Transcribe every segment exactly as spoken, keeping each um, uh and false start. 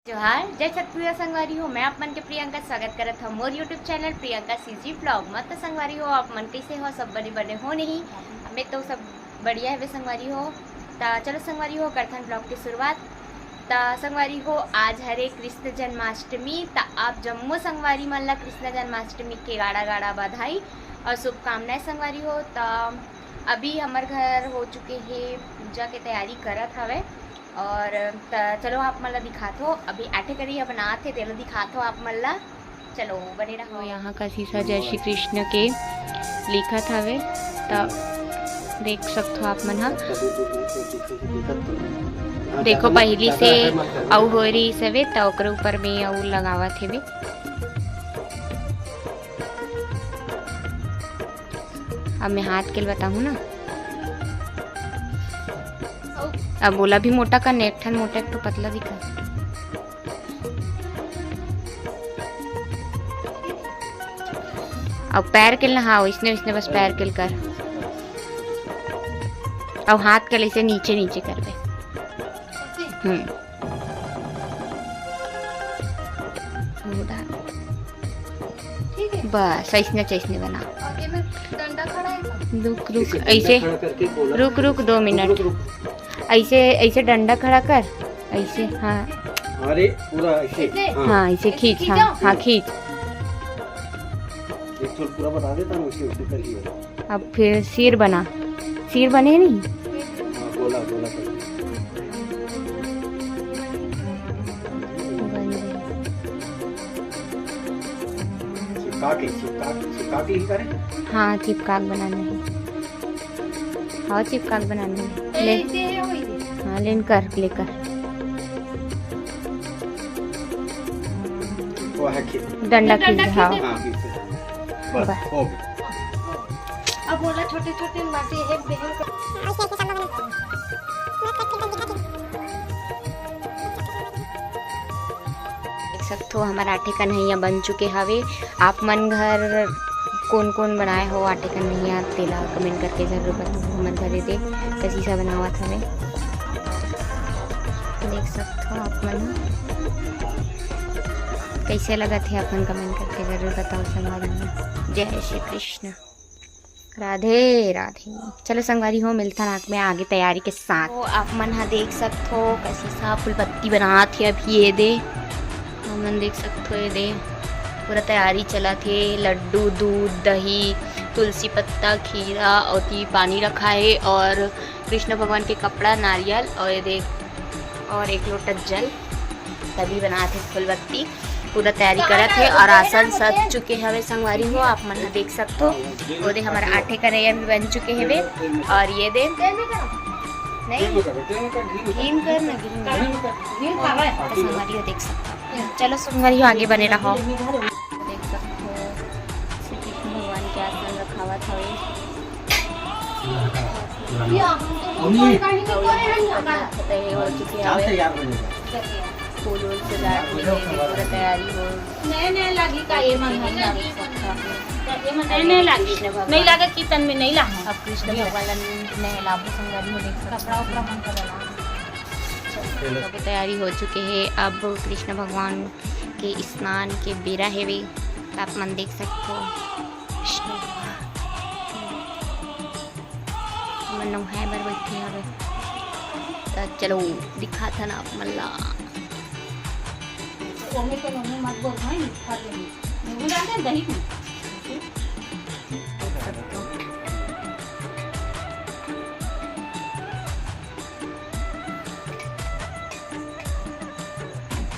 जोहार, जय छत्तीसगढ़ संगवारी हो। मैं आप मन के प्रियंका, स्वागत करत हव मोर YouTube channel Priyanka CG blog म। त संगवारी हो, आप मन कइसे हो? सब बने बने हो नहीं? हमें तो सब बढ़िया हवे संगवारी हो। त चलो संगवारी हो, करथन ब्लॉग के शुरुआत। त संगवारी हो, आज हरे कृष्ण जन्माष्टमी। त आप जम्मो संगवारी मन ला कृष्ण जन्माष्टमी के गाड़ा गाड़ा बधाई और शुभकामनाएं संगवारी हो। त अभी हमर घर हो चुके हे, पूजा के तैयारी करत हवे। और त चलो आप मन ला दिखात हो, अभी आटे करिया बनात हे, तेला दिखात हो आप मन ला। चलो बने रहो। यहाँ का शीशा जय श्री कृष्ण के लिखत हवे, त देख सकथो आप मन ह। देखो, पहली से अउ हो रही सवे, त ओकरे ऊपर में अउ लगावत हेवे। अब मैं हाथ के बताहूँ ना। अब बोला भी मोटा कर, एक ठन मोटा, एक तो पतला दिखा। अब पैर के ना, हाँ, इसने, इसने बस पैर के कर। अब हाथ के इसे नीचे नीचे कर दे। हम्म। हो डाल। ठीक है। बस, ऐसने, ऐसने बना। और ये में डंडा खड़ा है क्या? रुक, रुक, ऐसे ऐसे। डंडा खड़ा करके बोला। रुक, रुक, दो मिनट। रुक, रुक, रुक। ऐसे, ऐसे डंडा खड़ा कर, ऐसे, हाँ। अरे, पूरा ऐसे। ऐसे? हाँ। हाँ, ऐसे ऐसे खींच, हाँ, खींचो। हाँ, खींच। एक थोड़ा पूरा बता देता हूँ, उसे, उसे कर लियो। अब फिर सिर बना, सिर बने नहीं? हाँ, गोला, गोला कर। बन गए। चिपका के, चिपका, चिपका के ही करें? हाँ, चिपका के बनाना है। हाँ, चिपका के बनाना है। ले। ऐसे है वही। हाँ, लेन कर, लेकर। वो है खींच। डंडा डंडा खींच, हाँ। खींच। हाँ, खींच। बस, बस। हो गया। अब बोला छोटे छोटे बाटे है, बेहन कर। देख सकथो, हमर आठे कन्हैया बन चुके हवे। आप मन घर कोन कोन बनाए हो आठे कन्हैया, तेला कमेंट करके जरूर बताओ। हमर घर एदे कसीसा बनावत हवे, देख सकथो आप मन। कैसे लगत हे, अपन कमेंट करके जरूर बताओ संगवारी मन। जय श्री कृष्ण। राधे राधे। चलो संगवारी हो, मिलथन आग में आगे तैयारी के साथ। तो आप मन ह देख सकथो, कसीसा फूलपत्ती बनात हे अभी। एदे, आप मन देख सकथो, एदे पूरा तैयारी चलत हे। लड्डू, दूध, दही, तुलसी पत्ता, खीरा और ती पानी रखा है और कृष्ण भगवान के कपड़ा, नारियल और एदे और एक लोटा जल। तभी बनात हे फूलपत्ती, पूरा तैयारी करत हे और आसन सज चुके हवे संगवारी हो, आप मन देख सकथो। ओदे हमर आठे कन्हैया भी बन चुके हवे और एदे नहीं, घीम कर ना, घीम कर। तो संगवारी हो देख सकथो। चलो संगवारी हो, आगे बने रहो। देख सकथो श्री कृष्ण भगवान के आसन रखावत हवे। तैयार हो चुके हवे। फूल वूल सजा के पूरा तैयारी हो। नए नए लागी का ये मन है। नए नए लागी। कृष्ण भगवान। नहीं लागे, किचन में नहीं लागे। अब कृष्ण भगवान ला नहलाबो संगवारी हो, देख सकथो। कपड़ा उपड़ा मन का बना। सब तैयारी हो चुके हे। अब कृष्ण भगवान के स्नान के बेरा हेवे, आप मन देख सकथो। कृष्ण भगवान मन नहाए बर बैठे हवे। त चलो दिखाथन आप मन ला। ओमे तो नमक मत बोल भाई, खा लेंगे। नींबू डाल दे दही में।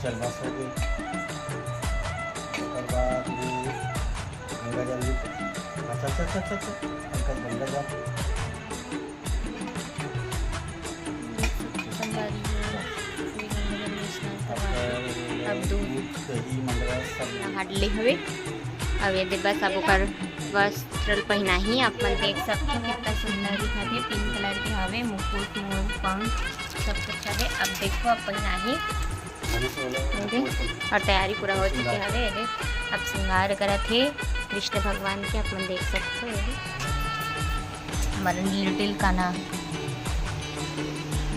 चल, बस हो गई। ओकर बाद ये गंगा जल भी, अच्छा, अच्छा, अच्छा, अच्छा, अच्छा, हल्का गंगा जल। संगवारी हो, श्री गंगा जल में स्नान करवा के अब दूध दही मंगरा सब नहा डले हवे। अब एदे बस अब ओकर वस्त्र पहिनाही। आप मन देख सकथो कितना सुंदर दिखत हे, पिंक कलर के हवे, मुकुट, मोर, पंख सब कुछ हवे। अब देखो, अब पहिनाही। एदे, और तैयारी पूरा हो चुके हवे। एदे, अब श्रृंगार करत हे कृष्ण भगवान के, आप मन देख सकथो। एदे, हमर little कान्हा।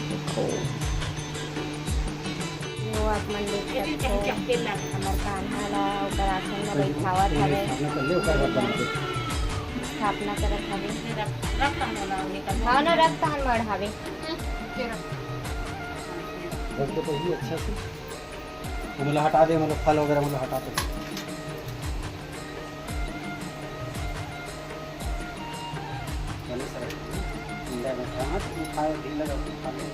देखो। तो आप मन देख सकथो, हमर कान्हा ला ओकर आसन में बैठावत हवे, स्थापना करत हवे। भाव ना रक्त हन मढ़ावे। रख दे पहले अच्छा से। वो मोला हटा दे, मतलब फल वगैरह मतलब हटा दे। चलो सर, अंडा बैठा, हाँ, तो खा, ढीला रखो, खा लो।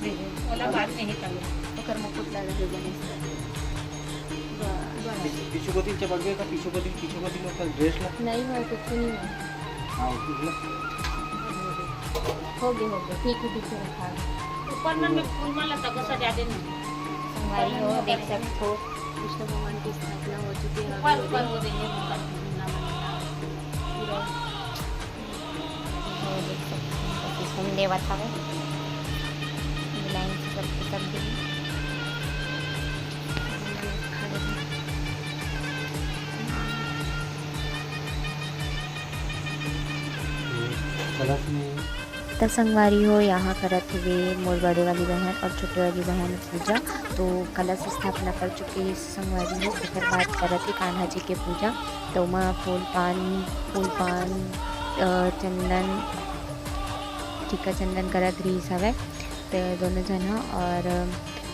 नहीं, ओला बाद में ही कर लो। ओकर मुकुट लगा दे बने से। पीछू, पीछू कोती चपक गए का, पीछू कोती, पीछू कोती लोग का ड्रेस ला। नहीं हुआ, कुछ नहीं हुआ। हाँ, कुछ ना। हो गए, हो गए, ठीक है, पीछे रखा है। ऊपर में मैं फूल माला तक सजा देना। संगवारी हो, देख सकथो, कृष्ण भगवान की स्थापना हो चुकी है। ऊपर, ऊपर हो रही है, ऊपर। पूरा। हो, देख सकथो, किसुन देवत हवे। लाइन से सबके सब दे। कलश में। त संगवारी हो, यहाँ करत हुए मोर बड़े वाली बहन और छोटे वाली बहन पूजा। तो कलश स्थापना कर चुके हैं संगवारी हो, ओकर बाद करत हे कान्हा जी के पूजा। तो ओमा फूल पान, फूल पान, अ, चंदन, टीका चंदन करत रहिस हवय। तो दोनों झन ह और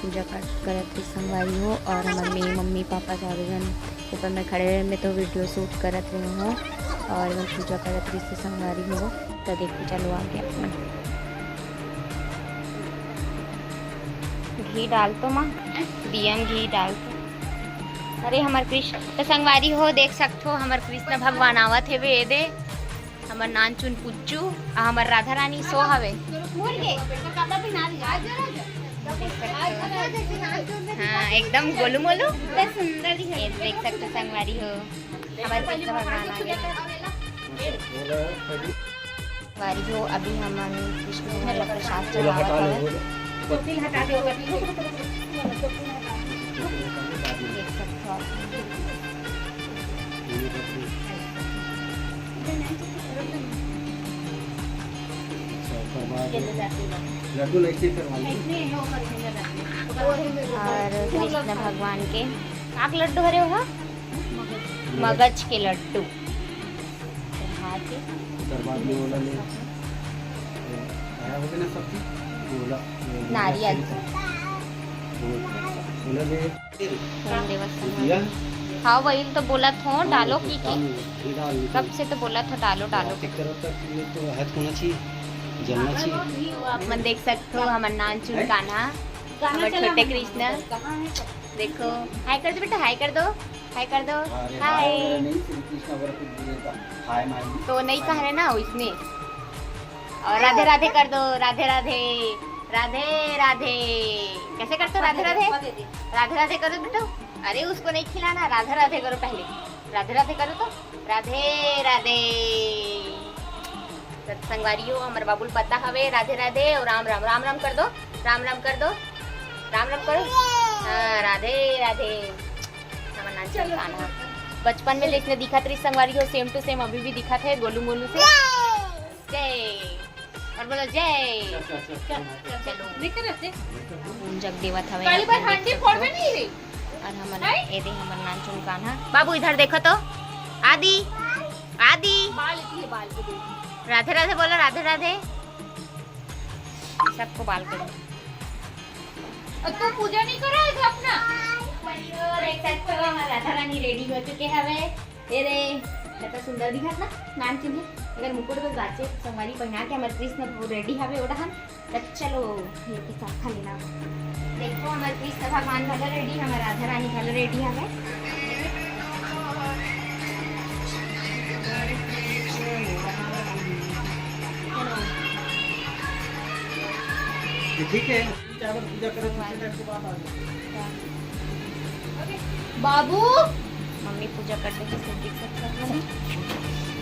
पूजा पाठ करत रहिस संगवारी हो, और हमर में मम्मी पापा चारों झन ऊपर में खड़े रहे, मैं तो वीडियो शूट करत रहे हूँ और मैं पूजा करत रहिस संगवारी हो। तो देखो, चलो आगे अपन घी डाल तो माँ, दिया में घी डाल तो। अरे हमर कृष्ण, तो संगवारी हो, देख सकथो, हमर कृष्ण भगवान आवत हेवे, ए दे। हमर नानचुन पुच्चू, आ हमर राधा रानी सो हवे। हाँ, एकदम गोलू मोलू। ये देख सकते संगवारी हो, हमर कृष्ण भगवान आ गए। संगवारी हो, अभी हमन कृष्ण भगवान ला प्रसाद चढ़ावत हवन। देख सकते हो आप। अच्छा, ओकर बाद लड्डू ला ऐसे करवा ली। और कृष्ण भगवान के का के लड्डू हरे हो? मगज के लड्डू। चढ़ा के ओकर बाद में ओला ले, आया होगे ना सब्जी, ओला, नारियल। ओला ले। फोन देवत समय। हाँ, वही तो बोलत हो, डालो की के। कब से तो बोलत हो, डालो, डालो। तो हाथ होना चाहिए, जलना चाहिए। आप मन देख सकते हो, हमर नानचुन कान्हा, हमर छोटे कृष्णा। देखो, हाय कर दो बेटा, हाय कर दो, हाय कर दो, हाय। तो नहीं कह रहे ना इसने। और राधे राधे कर दो, राधे राधे, राधे राधे। कैसे करते हो राधे राधे? राधे राधे करो बेटो। अरे उसको नहीं खिलाना, राधे राधे करो पहले। राधे राधे करो तो। राधे राधे। तो संगवारी हो, हमर बाबू ल पता हवे, राधे राधे और राम राम। राम राम कर दो, राम राम कर दो, राम राम करो। हाँ, राधे राधे। हमर नानचुन कान्हा बचपन में जैसने दिखत रहिस संगवारी हो, same to same अभी भी दिखत हे, गोलू मोलू से। जय। और बोलो जय। चलो। जग देवत हवे। और हमन ए दे हमर नानचुन कान्हा। बाबू इधर देखो तो। आदि, आदि। राधे राधे बोलो, राधे राधे। सबको बाल करो। और तू पूजा नहीं करो आज अपना? देख सकते हो, हमर राधा रानी ready हो चुके हवे। ए रे, कितना सुंदर दिखत ना, नानचुन हे। अगर मुकुट बस बाचे, संगवारी पहिना के हमर कृष्ण वो ready हवे, ओढ़ा हम। तो चलो, ये के साथ खा लेना। देखो, हमर कृष्ण भगवान घलो ready, हमर राधा रानी घलो ready हवे। ये ठीक है। पूजा करत पूजा टाइम के बात आ गई। बाबू। मम्मी पूजा कर देते, सब देख सकते हो।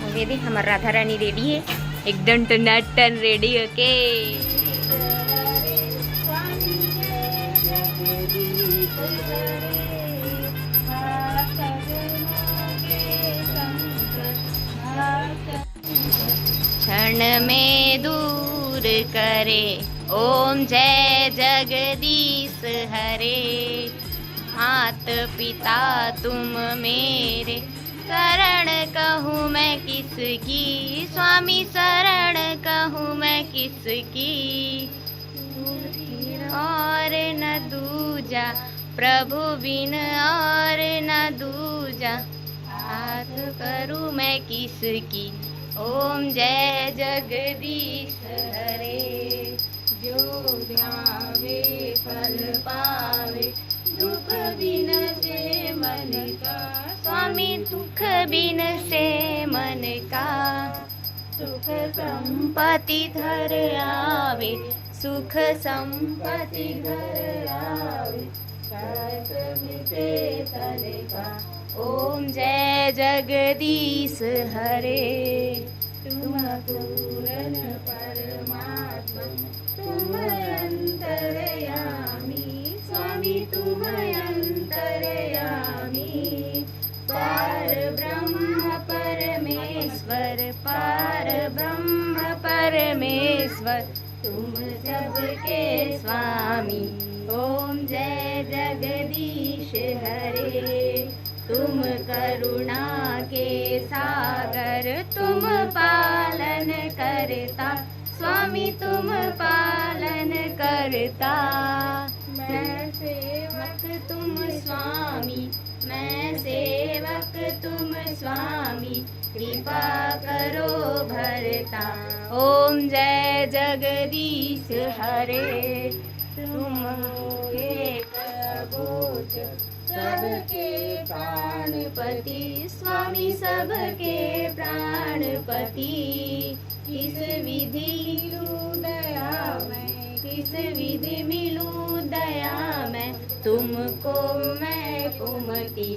अभी भी हमर राधा रानी ready है, एकदम टनाटन ready होके। क्षण में दूर करे ओम जय जगदीश हरे। मात पिता तुम मेरे, शरण कहूँ मैं किसकी, स्वामी शरण कहूँ मैं किसकी। और न दूजा प्रभु बिन, और न दूजा आस करूँ मैं किसकी। ओम जय जगदीश हरे। जो ध्यावे फल पावे, दुख बिन से मन का। स्वामी दुख बिन से मन का। सुख संपत्ति घर आवे, सुख संपत्ति घर आवे। कष्ट मिटे तन का। ओम जय जगदीश हरे। तुम पूर्ण परमात्मा, तुम अंतर्यामी, स्वामी तुम अंतर्यामी। पार ब्रह्म परमेश्वर, पार ब्रह्म परमेश्वर, तुम सबके स्वामी। ओम जय जगदीश हरे। तुम करुणा के सागर, तुम पालन करता, स्वामी तुम पालन करता। मैं सेवक तुम स्वामी, मैं सेवक तुम स्वामी, कृपा करो भरता। ओम जय जगदीश हरे। तुम हो एक अगोचर, सबके प्राणपति, स्वामी सबके प्राणपति। किस विधि मिलूं दया मैं, किस विधि मिलूं दया मैं, तुमको मैं कुमति।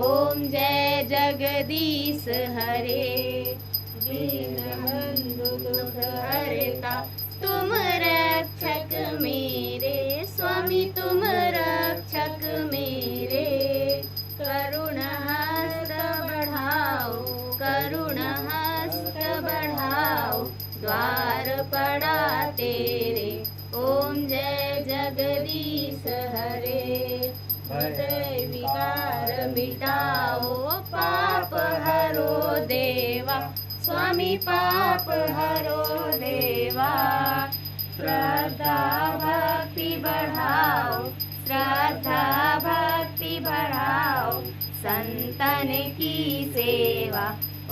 ओम जय जगदीश हरे। दीनबंधु दुख हरता, तुम रक्षक मेरे, स्वामी तुम रक्षक मेरे। करुण हस्त बढ़ाओ, करुण हस्त बढ़ाओ, द्वार पड़ा तेरे। ओम जय जगदीश हरे। हृदय विकार मिटाओ, पाप हरो देवा, स्वामी पाप हरो देवा। श्रद्धा भक्ति बढ़ाओ, श्रद्धा भक्ति बढ़ाओ, संतन की सेवा।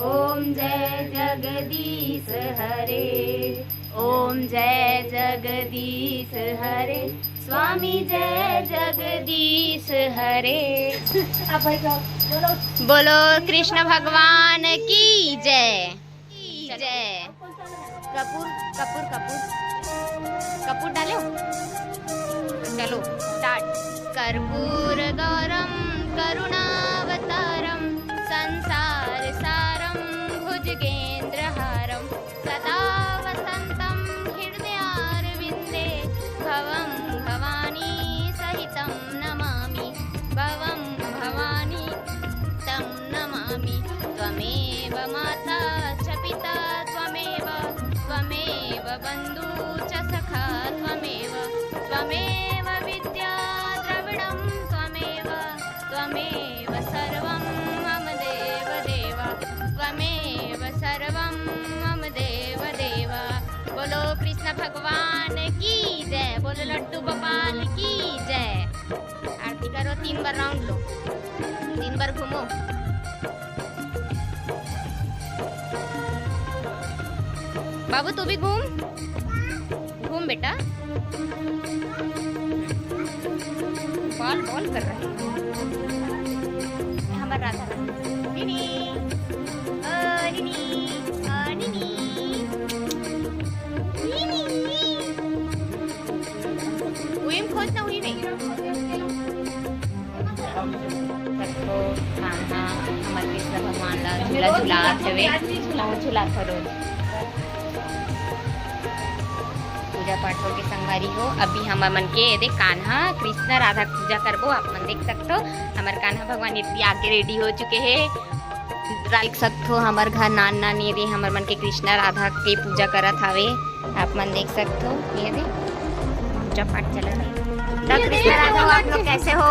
ओम जय जगदीश हरे, ओम जय जगदीश हरे, स्वामी जय जगदीश हरे। आप भाई का बोलो। बोलो कृष्ण भगवान की जय। जय। कपूर, कपूर, कपूर, कपूर डालो। चलो, start। कर्पूर गौरम करुणावतारम, संसार सारम भुजगेंद्र हारम, सदा वसंतम हृदयारविंदे, भवम भवानी सहितम नमामि, भवम भवानी तं नमामि। त्वमेव माता च पिता त्वमेव, त्वमेव बन्धु च सखा त्वमेव, त्वमेव विद्या द्रविणं त्वमेव, त्वमेव सर्वं मम देव देव, त्वमेव सर्वं मम देव देव। बोलो कृष्ण भगवान की जय, बोलो लड्डू गोपाल की जय। आरती करो, तीन बार round लो, तीन बार घूमो। बाबू तू भी घूम, घूम बेटा। बॉल बॉल कर रहे हैं। हमार राधा रानी। नीनी, ओ नीनी, ओ नीनी। नीनी। उही में खोज ना, उही में। सबको कान्हा हमर कृष्ण भगवान ला झूला झुलात हवे। बहुत झुलात हो रोज। पूजा पाठ हो के संगवारी हो, अभी हमर मन के एदे कान्हा कृष्ण राधा के पूजा करबो। आप मन देख सकथो हमर कान्हा भगवान इतनी आगे ready हो चुके हे। देख सकथो हमर घर नान नान एदे हमर मन के कृष्ण राधा के पूजा करत हावे। आप मन देख सकथो एदे पूजा पाठ चलत हे। तो कृष्ण राधा हो, आप लोग कैसे हो?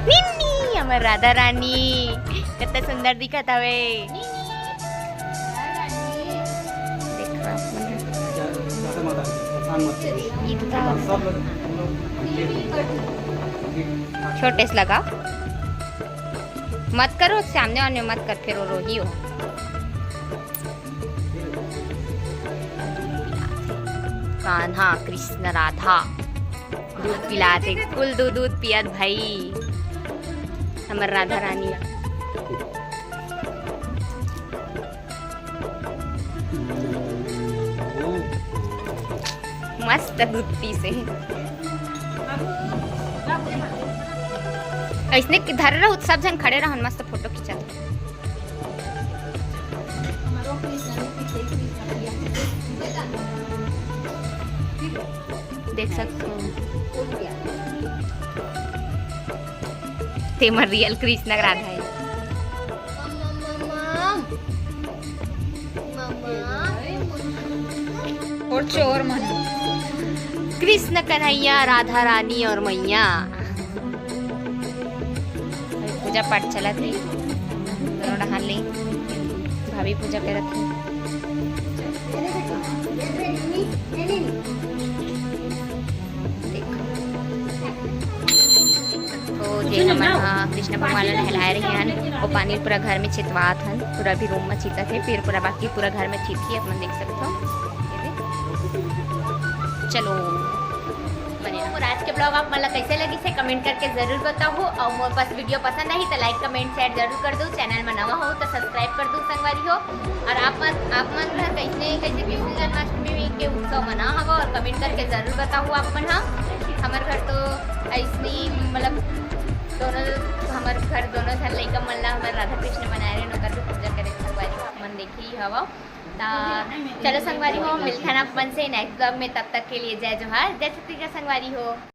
निन्नी, हमर राधा रानी, कितना सुंदर दिखत हवे। देखो आप मन। छोटे से लगाओ, मत करो, सामने वाले मत कर, फिर वो रोही हो। कान्हा कृष्ण राधा दूध पिलाते, कुल दूध, दूध पियत भाई, हमर राधा रानी। मस्त दूध पीसे। ऐसने कि धरे रहू, सब झन खड़े रहन, मस्त फोटो खींचत। देख सकते हो, तेमर रियल कृष्ण राधा है। और चोर मन। कृष्ण कन्हैया, राधा रानी और मैया। अभी पूजा पाठ चलत हे, दोनों डहान ले भाभी पूजा करत हे। देखो। तो जे हमन ह कृष्ण भगवान ल नहलाए रहे हन, वो पानी पूरा घर में छितवात हन, पूरा भी रूम में छितत हे, फिर पूरा बाकी पूरा घर में छितही, अपन देख सकत हो। ये दे। चलो, बने रहो। और आज के vlog आप मन ला कैसे लगिस हे, comment करके जरूर बताओ। और मोर पास video पसंद आही तो like, comment, share जरूर कर दो। Channel में नवा हो तो subscribe कर दो संगवारी हो। और आप मन, आप मन घर कैसे, कैसे कृष्ण जन्माष्टमी के उत्सव मना हवा और comment करके जरूर बताओ आप मन। हाँ, हमर घर तो ऐसनी, मतलब दोनों, हमर घर दोनों झन लइका मन ला हमर राधा कृष्ण बनाए रहे, ओकर भी पूजा करे संगवारी हो, आप मन देखे ही हवा। ता चलो संगवारी हो, मिलथन आप मन से next vlog में। तब तक के लिए जय जोहार, जय छत्तीसगढ़ संगवारी हो।